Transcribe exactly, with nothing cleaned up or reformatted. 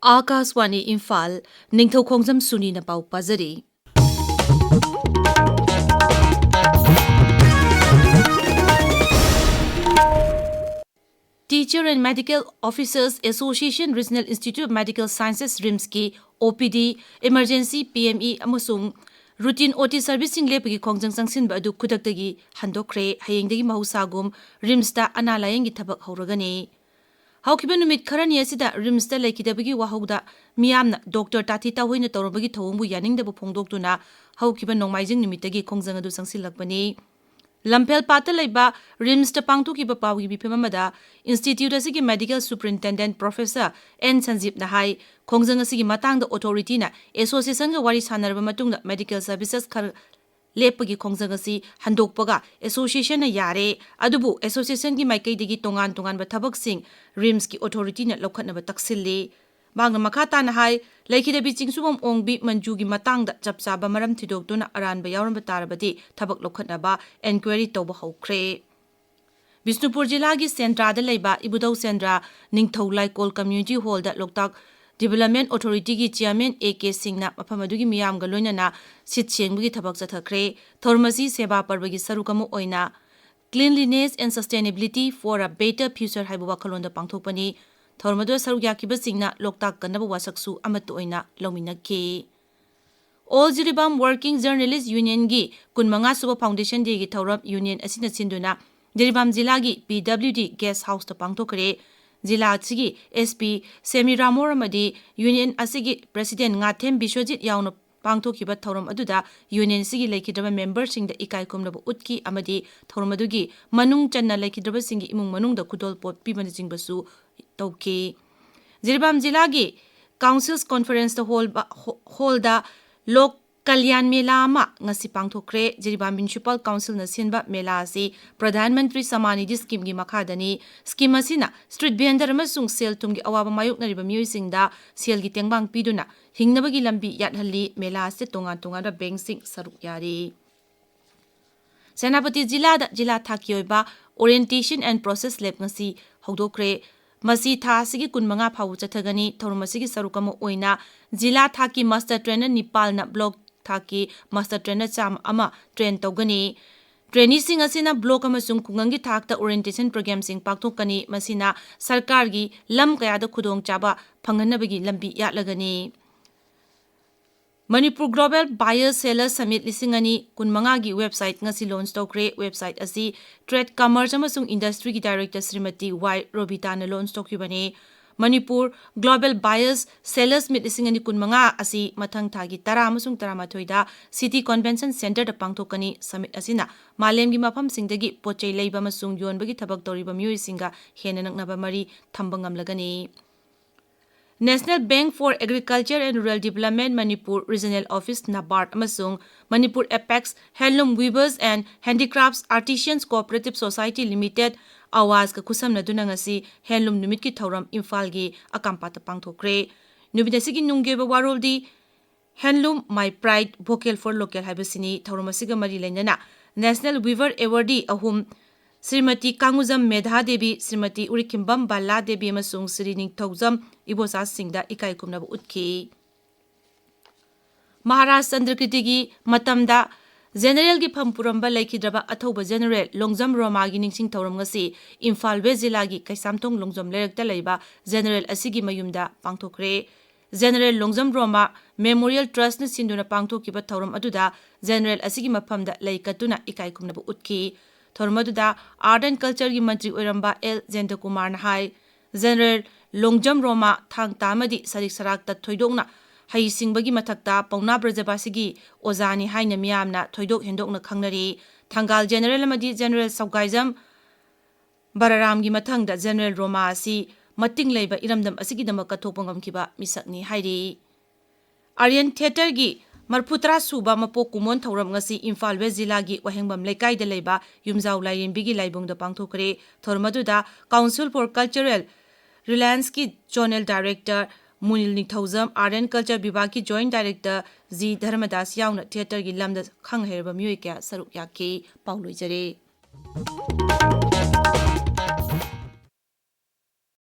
ꯑꯥꯀꯥꯁꯋꯥꯅꯤ ꯏꯝꯐꯥꯜ, ꯅꯤꯡꯊꯧ ꯈꯣꯡꯖꯝ ꯁꯨꯅꯤꯅ ꯄꯥꯎ ꯄꯥꯖꯔꯤ꯫ Teacher and Medical Officers Association Regional Institute of Medical Sciences, ꯔꯤꯝꯁꯀꯤ ꯑꯣ ꯄꯤ ꯗꯤ, Emergency, P M E ꯑꯃꯁꯨꯡ routine O T ꯁꯔꯚꯤꯁꯁꯤꯡ ꯂꯦꯞꯄꯒꯤ ꯈꯣꯡꯖꯪ ꯆꯪꯁꯤꯟꯕ ꯑꯗꯨ ꯈꯨꯗꯛꯇꯒꯤ ꯍꯟꯗꯣꯛꯈ꯭ꯔꯦ꯫ ꯍꯌꯦꯡꯗꯒꯤ ꯃꯍꯧꯁꯥꯒꯨꯝ ꯔꯤꯝꯁꯇ ꯑꯅꯥ ꯂꯥꯌꯦꯡꯒꯤ ꯊꯕꯛ ꯍꯧꯔꯒꯅꯤ꯫ ꯍꯧꯈꯤꯕ ꯅꯨꯃꯤꯠ ꯈꯔꯅꯤ ꯑꯁꯤꯗ ꯔꯤꯝꯁꯇ ꯂꯩꯈꯤꯗꯕꯒꯤ ꯋꯥꯍꯧꯗ ꯃꯤꯌꯥꯝꯅ ꯗꯣꯛꯇꯔ ꯇꯥꯊꯤ ꯇꯥꯍꯣꯏꯅ ꯇꯧꯔꯝꯕꯒꯤ ꯊꯧꯑꯣꯡꯕꯨ ꯌꯥꯅꯤꯡꯗꯕ ꯐꯣꯡꯗꯣꯛꯇꯨꯅ ꯍꯧꯈꯤꯕ ꯅꯣꯡꯃꯥꯏꯖꯤꯡ ꯅꯨꯃꯤꯠꯇꯒꯤ ꯈꯣꯡꯖꯪ ꯑꯗꯨ ꯆꯪꯁꯤꯜꯂꯛꯄꯅꯤ꯫ ꯂꯝꯐꯦꯜ ꯄꯥꯠꯇ ꯂꯩꯕ ꯔꯤꯝꯁꯇ ꯄꯥꯡꯊꯣꯛꯈꯤꯕ ꯄꯥꯎꯒꯤ ꯃꯤꯐꯝ ꯑꯃꯗ ꯏꯟꯁꯇꯤꯇ꯭ꯌꯨꯠ ꯑꯁꯤꯒꯤ ꯃꯦꯗꯤꯀꯦꯜ ꯁꯨꯄꯔꯤꯟꯇꯦꯟꯗꯦꯟꯠ ꯄ꯭ꯔꯣꯐꯦꯁꯔ ꯑꯦꯟ ꯁꯟꯖꯤꯞꯅ ꯍꯥꯏ, ꯈꯣꯡꯖꯪ ꯑꯁꯤꯒꯤ ꯃꯇꯥꯡꯗ ꯑꯣꯊꯣꯔꯤꯇꯤꯅ ꯑꯦꯁꯣꯁꯤꯌꯦꯁꯟꯒ ꯋꯥꯔꯤ ꯁꯥꯟꯅꯔꯕ ꯃꯇꯨꯡꯗ ꯃꯦꯗꯤꯀꯦꯜ ꯁꯔꯚꯤꯁꯦꯁ ꯈꯔ ꯂꯦꯞꯄꯒꯤ ꯈꯣꯡꯖꯪ ꯑꯁꯤ ꯍꯟꯗꯣꯛꯄꯒ ꯑꯦꯁꯣꯁꯤꯌꯦꯁꯟꯅ ꯌꯥꯔꯦ, ꯑꯗꯨꯕꯨ ꯑꯦꯁꯣꯁꯤꯌꯦꯁꯟꯒꯤ ꯃꯥꯏꯀꯩꯗꯒꯤ ꯇꯣꯉꯥꯟ ꯇꯣꯉꯥꯟꯕ ꯊꯕꯛꯁꯤꯡ ꯔꯤꯝꯁꯀꯤ ꯑꯣꯊꯣꯔꯤꯇꯤꯅ ꯂꯧꯈꯠꯅꯕ ꯇꯛꯁꯤꯜꯂꯤ꯫ ꯃꯍꯥꯛꯅ ꯃꯈꯥ ꯇꯥꯅ ꯍꯥꯏ, ꯂꯩꯈꯤꯗꯕꯤ ꯆꯤꯡꯁꯨꯕꯝ ꯑꯣꯡꯕꯤ ꯃꯟꯖꯨꯒꯤ ꯃꯇꯥꯡꯗ ꯆꯞ ꯆꯥꯕ ꯃꯔꯝ ꯊꯤꯗꯣꯛꯇꯨꯅ ꯑꯔꯥꯟꯕ ꯌꯥꯎꯔꯝꯕ ꯇꯥꯔꯕꯗꯤ ꯊꯕꯛ ꯂꯧꯈꯠꯅꯕ ꯏꯟꯀ꯭ꯋꯥꯏꯔꯤ ꯇꯧꯕ ꯍꯧꯈ꯭ꯔꯦ꯫ ꯕꯤꯁꯅꯨꯄꯨꯔ ꯖꯤꯂꯥꯒꯤ ꯁꯦꯟꯗ꯭ꯔꯥꯗ ꯂꯩꯕ ꯏꯕꯨꯙꯧ ꯁꯦꯟꯗ꯭ꯔꯥ ꯅꯤꯡꯊꯧ ꯂꯥꯏꯀꯣꯜ ꯀꯝꯃ꯭ꯌꯨꯅꯤꯇꯤ ꯍꯣꯜꯗ ꯂꯣꯛꯇꯥꯛ ꯗꯤꯕꯦꯂꯞꯃꯦꯟꯠ ꯑꯣꯊꯣꯔꯤꯇꯤꯒꯤ ꯆꯤꯌꯔꯃꯦꯟ ꯑꯦ ꯀꯦ ꯁꯤꯡꯅ ꯃꯐꯝ ꯑꯗꯨꯒꯤ ꯃꯤꯌꯥꯝꯒ ꯂꯣꯏꯅꯅ ꯁꯤꯠ ꯁꯦꯡꯕꯒꯤ ꯊꯕꯛ ꯆꯠꯊꯈ꯭ꯔꯦ꯫ ꯊꯧꯔꯝ ꯑꯁꯤ ꯁꯦꯕꯥ ꯄꯔꯕꯒꯤ ꯁꯔꯨꯛ ꯑꯃ ꯑꯣꯏꯅ Cleanliness and Sustainability for a Better Future ꯍꯥꯏꯕ ꯋꯥꯈꯜꯂꯣꯟꯗ ꯄꯥꯡꯊꯣꯛꯄꯅꯤ꯫ ꯊꯧꯔꯝ ꯑꯗꯨꯗ ꯁꯔꯨꯛ ꯌꯥꯈꯤꯕꯁꯤꯡꯅ ꯂꯣꯛꯇꯥꯛ ꯀꯟꯅꯕ ꯋꯥꯁꯛꯁꯨ ꯑꯃꯠꯇ ꯑꯣꯏꯅ ꯂꯧꯃꯤꯟꯅꯈꯤ꯫ All Jiribam Working Journalist Unionꯒꯤ ꯀꯨꯟꯃꯉꯥ ꯁꯨꯕ Foundation Dayꯒꯤ ꯊꯧꯔꯝ ꯌꯨꯅꯤꯌꯟ ꯑꯁꯤꯅ ꯁꯤꯟꯗꯨꯅ ꯖꯤꯔꯤꯕꯥꯝ ꯖꯤꯂꯥꯒꯤ ꯄꯤ ꯗꯕ꯭ꯂꯤꯎ ꯗꯤ ꯒꯦꯁ ꯍꯥꯎꯁꯇ ꯄꯥꯡꯊꯣꯛꯈ꯭ꯔꯦ꯫ ꯖꯤꯂꯥ ꯑꯁꯤꯒꯤ ꯑꯦꯁ ꯄꯤ ꯁꯦꯃꯤꯔꯥꯃꯣꯔ ꯑꯃꯗꯤ ꯌꯨꯅꯤꯌꯟ ꯑꯁꯤꯒꯤ ꯄ꯭ꯔꯦꯁꯤꯗꯦꯟꯠ ꯉꯥꯊꯦꯝ ꯕꯤꯁ꯭ꯋꯖꯤꯠ ꯌꯥꯎꯅ ꯄꯥꯡꯊꯣꯛꯈꯤꯕ ꯊꯧꯔꯝ ꯑꯗꯨꯗ ꯌꯨꯅꯤꯌꯟ ꯑꯁꯤꯒꯤ ꯂꯩꯈꯤꯗ꯭ꯔꯕ ꯃꯦꯝꯕꯔꯁꯤꯡꯗ ꯏꯀꯥꯏ ꯈꯨꯝꯅꯕ ꯎꯠꯈꯤ ꯑꯃꯗꯤ ꯊꯧꯔꯝ ꯑꯗꯨꯒꯤ ꯃꯅꯨꯡ ꯆꯟꯅ ꯂꯩꯈꯤꯗ꯭ꯔꯕꯁꯤꯡꯒꯤ ꯏꯃꯨꯡ ꯃꯅꯨꯡꯗ ꯈꯨꯗꯣꯜꯄꯣꯠ ꯄꯤꯕꯅꯆꯤꯡꯕꯁꯨ ꯇꯧꯈꯤ꯫ ꯖꯤꯔꯤꯕꯥꯝ ꯖꯤꯂꯥꯒꯤ ꯀꯥꯎꯟꯁꯤꯜꯁ ꯀꯣꯟꯐꯔꯦꯟꯁꯇ ꯍꯣꯜꯕ-, ꯍꯣ-, ꯍꯣꯜꯗ ꯂꯣꯛ ꯀꯜꯌꯥꯟ ꯃꯦꯂꯥ ꯑꯃ ꯉꯁꯤ ꯄꯥꯡꯊꯣꯛꯈ꯭ꯔꯦ꯫ ꯖꯤꯔꯤꯕꯥꯝ ꯃ꯭ꯌꯨꯅꯤꯁꯤꯄꯥꯜ ꯀꯥꯎꯟꯁꯤꯜꯅ ꯁꯤꯟꯕ ꯃꯦꯂꯥ ꯑꯁꯤ ꯄ꯭ꯔꯙꯥꯟ ꯃꯟꯇ꯭ꯔꯤ ꯁꯃꯥꯟ ꯅꯤꯙꯤ ꯁ꯭ꯀꯤꯝꯒꯤ ꯃꯈꯥꯗꯅꯤ꯫ ꯁ꯭ꯀꯤꯝ ꯑꯁꯤꯅ ꯁ꯭ꯇ꯭ꯔꯤꯠ ꯚꯦꯟꯗꯔ ꯑꯃꯁꯨꯡ ꯁꯦꯜ ꯊꯨꯝꯒꯤ ꯑꯋꯥꯕ ꯃꯥꯌꯣꯛꯅꯔꯤꯕ ꯃꯤꯑꯣꯏꯁꯤꯡꯗ ꯁꯦꯜꯒꯤ ꯇꯦꯡꯕꯥꯡ ꯄꯤꯗꯨꯅ ꯍꯤꯡꯅꯕꯒꯤ ꯂꯝꯕꯤ ꯌꯥꯠꯍꯜꯂꯤ꯫ ꯃꯦꯂꯥ ꯑꯁꯤꯗ ꯇꯣꯉꯥꯟ ꯇꯣꯉꯥꯟꯕ ꯕꯦꯡꯛꯁꯤꯡ ꯁꯔꯨꯛ ꯌꯥꯔꯤ꯫ ꯁꯦꯅꯥꯄꯇꯤ ꯖꯤꯂꯥꯗ ꯖꯤꯂꯥ ꯊꯥꯛꯀꯤ ꯑꯣꯏꯕ Orientation and Process Lab ꯉꯁꯤ ꯍꯧꯗꯣꯛꯈ꯭ꯔꯦ꯫ ꯃꯁꯤ ꯊꯥ ꯑꯁꯤꯒꯤ ꯀꯨꯟꯃꯉꯥ ꯐꯥꯎꯕ ꯆꯠꯊꯒꯅꯤ꯫ ꯊꯧꯔꯝ ꯑꯁꯤꯒꯤ ꯁꯔꯨꯛ ꯑꯃ ꯑꯣꯏꯅ ꯖꯤꯂꯥ ꯊꯥꯛꯀꯤ ꯃꯥꯁꯇꯔ ꯇ꯭ꯔꯦꯅꯔ ꯅꯤꯄꯥꯜꯅ ꯕ꯭ꯂꯣꯛ ꯊꯥꯛꯀꯤ ꯃꯥꯁꯇꯔ ꯇ꯭ꯔꯦꯅꯔ ꯆꯥꯝꯃ ꯑꯃ ꯇ꯭ꯔꯦꯟ ꯇꯧꯒꯅꯤ꯫ ꯇ꯭ꯔꯦꯅꯤꯁꯤꯡ ꯑꯁꯤꯅ ꯕ꯭ꯂꯣꯛ ꯑꯃꯁꯨꯡ ꯈꯨꯡꯒꯪꯒꯤ ꯊꯥꯛꯇ ꯑꯣꯔꯤꯌꯦꯟꯇꯦꯁꯟ ꯄ꯭ꯔꯣꯒ꯭ꯔꯥꯝꯁꯤꯡ ꯄꯥꯡꯊꯣꯛꯀꯅꯤ꯫ ꯃꯁꯤꯅ ꯁꯔꯀꯥꯔꯒꯤ ꯂꯝ ꯀꯌꯥꯗ ꯈꯨꯗꯣꯡꯆꯥꯕ ꯐꯪꯍꯟꯅꯕꯒꯤ ꯂꯝꯕꯤ ꯌꯥꯠꯂꯒꯅꯤ꯫ ꯃꯅꯤꯄꯨꯔ ꯒ꯭ꯂꯣꯕꯦꯜ ꯕꯥꯌꯔ ꯁꯦꯂꯔ ꯁꯃꯤꯠ ꯂꯤꯁꯤꯡ ꯑꯅꯤ ꯀꯨꯟꯃꯉꯥꯒꯤ ꯋꯦꯕꯁꯥꯏꯠ ꯉꯁꯤ ꯂꯣꯟꯆ ꯇꯧꯈ꯭ꯔꯦ꯫ ꯋꯦꯕꯁꯥꯏꯠ ꯑꯁꯤ ꯇ꯭ꯔꯦꯗ, ꯀꯃꯔꯁ ꯑꯃꯁꯨꯡ ꯏꯟꯗꯁꯇ꯭ꯔꯤꯒꯤ ꯗꯥꯏꯔꯦꯛꯇꯔ ꯁ꯭ꯔꯤꯃꯇꯤ ꯋꯥꯏ ꯔꯣꯕꯤꯇꯥꯅ ꯂꯣꯟꯆ ꯇꯧꯈꯤꯕꯅꯤ꯫ ꯃꯅꯤꯄꯨꯔ ꯒ꯭ꯂꯣꯕꯦꯜ ꯕꯥꯌꯔꯁ ꯁꯦꯂꯔꯁ ꯃꯤꯠ ꯂꯤꯁꯤꯡ ꯑꯅꯤ ꯀꯨꯟꯃꯉꯥ ꯑꯁꯤ ꯃꯊꯪ ꯊꯥꯒꯤ ꯇꯔꯥ ꯑꯃꯁꯨꯡ ꯇꯔꯥꯃꯥꯊꯣꯏꯗ ꯁꯤꯇꯤ ꯀꯟꯚꯦꯟꯁꯟ ꯁꯦꯟꯇꯔꯗ ꯄꯥꯡꯊꯣꯛꯀꯅꯤ꯫ ꯁꯃꯤꯠ ꯑꯁꯤꯅ ꯃꯥꯂꯦꯝꯒꯤ ꯃꯐꯝꯁꯤꯡꯗꯒꯤ ꯄꯣꯠ ꯆꯩ ꯂꯩꯕ ꯑꯃꯁꯨꯡ ꯌꯣꯟꯕꯒꯤ ꯊꯕꯛ ꯇꯧꯔꯤꯕ ꯃꯤꯑꯣꯏꯁꯤꯡꯒ ꯍꯦꯟꯅ ꯅꯛꯅꯕ ꯃꯔꯤ ꯊꯝꯕ ꯉꯝꯂꯒꯅꯤ꯫ National Bank for Agriculture and Rural Development Manipur Regional Office, ꯅꯕꯥꯔꯠ, ꯑꯃꯁꯨꯡ Manipur Apex Handloom Weavers and Handicrafts Artisans Cooperative Society Limited, ꯑꯋꯥꯖꯒ ꯈꯨꯠꯁꯝꯅꯗꯨꯅ ꯉꯁꯤ ꯍꯦꯟꯂꯨꯝ ꯅꯨꯃꯤꯠꯀꯤ ꯊꯧꯔꯝ ꯏꯝꯐꯥꯜꯒꯤ ꯑꯀꯥꯝꯄꯥꯠꯇ ꯄꯥꯡꯊꯣꯛꯈ꯭ꯔꯦ꯫ ꯅꯨꯃꯤꯠ ꯑꯁꯤꯒꯤ ꯅꯨꯡꯒꯤ ꯑꯣꯏꯕ ꯋꯥꯔꯣꯜꯗꯤ Handloom, My Pride, Vocal for Local ꯍꯥꯏꯕꯁꯤꯅꯤ꯫ ꯊꯧꯔꯝ ꯑꯁꯤꯒ ꯃꯔꯤ ꯂꯩꯅꯅ National Weaver Awardee ꯑꯍꯨꯝ, ꯁ꯭ꯔꯤꯃꯇꯤ ꯀꯥꯡꯉꯨꯖꯝ ꯃꯦꯙꯥ ꯗꯦꯕꯤ, ꯁ꯭ꯔꯤꯃꯇꯤ ꯎꯔꯤꯈꯤꯝꯕꯝ ꯕꯂꯥ ꯗꯦꯕꯤ ꯑꯃꯁꯨꯡ ꯁ꯭ꯔꯤ ꯅꯤꯡꯊꯧꯖꯝ ꯏꯕꯣꯆꯥꯁꯤꯡꯗ ꯏꯀꯥꯏ ꯈꯨꯝꯅꯕ ꯎꯠꯈꯤ꯫ ꯃꯍꯥꯔꯥꯖ ꯆꯟꯗ꯭ꯔꯀꯤꯔꯇꯤꯒꯤ ꯃꯇꯝꯗ ꯖꯦꯅꯔꯦꯜꯒꯤ ꯐꯝ ꯄꯨꯔꯝꯕ ꯂꯩꯈꯤꯗ꯭ꯔꯕ ꯑꯊꯧꯕ ꯖꯦꯅꯔꯦꯜ ꯂꯣꯡꯖꯝ ꯔꯣꯃꯥꯒꯤ ꯅꯤꯡꯁꯤꯡ ꯊꯧꯔꯝ ꯉꯁꯤ ꯏꯝꯐꯥꯜ ꯋꯦꯁ ꯖꯤꯂꯥꯒꯤ ꯀꯩꯁꯥꯝꯊꯣꯡ ꯂꯣꯡꯖꯝ ꯂꯩꯔꯛꯇ ꯂꯩꯕ ꯖꯦꯅꯔꯦꯜ ꯑꯁꯤꯒꯤ ꯃꯌꯨꯝꯗ ꯄꯥꯡꯊꯣꯛꯈ꯭ꯔꯦ꯫ ꯖꯦꯅꯔꯦꯜ ꯂꯣꯡꯖꯝ ꯔꯣꯃꯥ ꯃꯦꯃꯣꯔꯤꯌꯦꯜ ꯇ꯭ꯔꯁꯅ ꯁꯤꯟꯗꯨꯅ ꯄꯥꯡꯊꯣꯛꯈꯤꯕ ꯊꯧꯔꯝ ꯑꯗꯨꯗ ꯖꯦꯅꯔꯦꯜ ꯑꯁꯤꯒꯤ ꯃꯐꯝꯗ ꯂꯩ ꯀꯠꯇꯨꯅ ꯏꯀꯥꯏ ꯈꯨꯝꯅꯕ ꯎꯠꯈꯤ꯫ ꯊꯧꯔꯝ ꯑꯗꯨꯗ ꯑꯥꯔꯠ ꯑꯦꯟ ꯀꯜꯆꯔꯒꯤ ꯃꯟꯇ꯭ꯔꯤ ꯑꯣꯏꯔꯝꯕ ꯑꯦꯜ ꯖꯌꯟꯇꯀꯨꯃꯥꯔꯅ ꯍꯥꯏ, ꯖꯦꯅꯔꯦꯜ ꯂꯣꯡꯖꯝ ꯔꯣꯃꯥ ꯊꯥꯡ ꯇꯥ ꯑꯃꯗꯤ ꯁꯔꯤꯛ ꯁꯔꯥꯛꯇ ꯊꯣꯏꯗꯣꯛꯅ ꯍꯩꯁꯤꯡꯕꯒꯤ ꯃꯊꯛꯇ ꯄꯥꯎꯅꯥ ꯕ꯭ꯔꯖꯕꯥꯁꯤꯒꯤ ꯑꯣꯖꯥꯅꯤ ꯍꯥꯏꯅ ꯃꯤꯌꯥꯝꯅ ꯊꯣꯏꯗꯣꯛ ꯍꯦꯟꯗꯣꯛꯅ ꯈꯪꯅꯔꯤ꯫ ꯊꯪꯒꯥꯜ ꯖꯦꯅꯔꯦꯜ ꯑꯃꯗꯤ ꯖꯦꯅꯔꯦꯜ ꯁꯧꯒꯥꯏꯖꯝ ꯕꯔꯥꯔꯥꯝꯒꯤ ꯃꯊꯪꯗ ꯖꯦꯅꯔꯦꯜ ꯔꯣꯃꯥ ꯑꯁꯤ ꯃꯇꯤꯡ ꯂꯩꯕ ꯏꯔꯝꯗꯝ ꯑꯁꯤꯒꯤꯗꯃꯛ ꯀꯠꯊꯣꯛꯄ ꯉꯝꯈꯤꯕ ꯃꯤꯁꯛꯅꯤ ꯍꯥꯏꯔꯤ꯫ ꯑꯥꯔꯌꯟ ꯊꯤꯌꯦꯇꯔꯒꯤ ꯃꯔꯐꯨꯇꯔꯥ ꯁꯨꯕ ꯃꯄꯣꯛ ꯀꯨꯝꯑꯣꯟ ꯊꯧꯔꯝ ꯉꯁꯤ ꯏꯝꯐꯥꯜ ꯋꯦꯁ ꯖꯤꯂꯥꯒꯤ ꯋꯥꯍꯦꯡꯕꯝ ꯂꯩꯀꯥꯏꯗ ꯂꯩꯕ ꯌꯨꯝꯖꯥꯎ ꯂꯥꯏꯔꯦꯝꯕꯤꯒꯤ ꯂꯥꯏꯕꯨꯡꯗ ꯄꯥꯡꯊꯣꯛꯈ꯭ꯔꯦ꯫ ꯊꯧꯔꯝ ꯑꯗꯨꯗ Council for Cultural Relianceꯀꯤ zonal director Munil Ningthoujam, art and culture ꯕꯤꯚꯥꯒꯀꯤ ꯖꯣꯏꯟꯠ ꯗꯥꯏꯔꯦꯛꯇꯔ ꯖꯤ ꯙꯔꯃꯗꯥꯁ ꯌꯥꯎꯅ ꯊꯤꯌꯦꯇꯔꯒꯤ ꯂꯝꯗ ꯈꯪ ꯍꯩꯔꯕ ꯃꯤꯑꯣꯏ ꯀꯌꯥ ꯁꯔꯨꯛ ꯌꯥꯈꯤ꯫ ꯄꯥꯎ ꯂꯣꯏꯖꯔꯦ꯫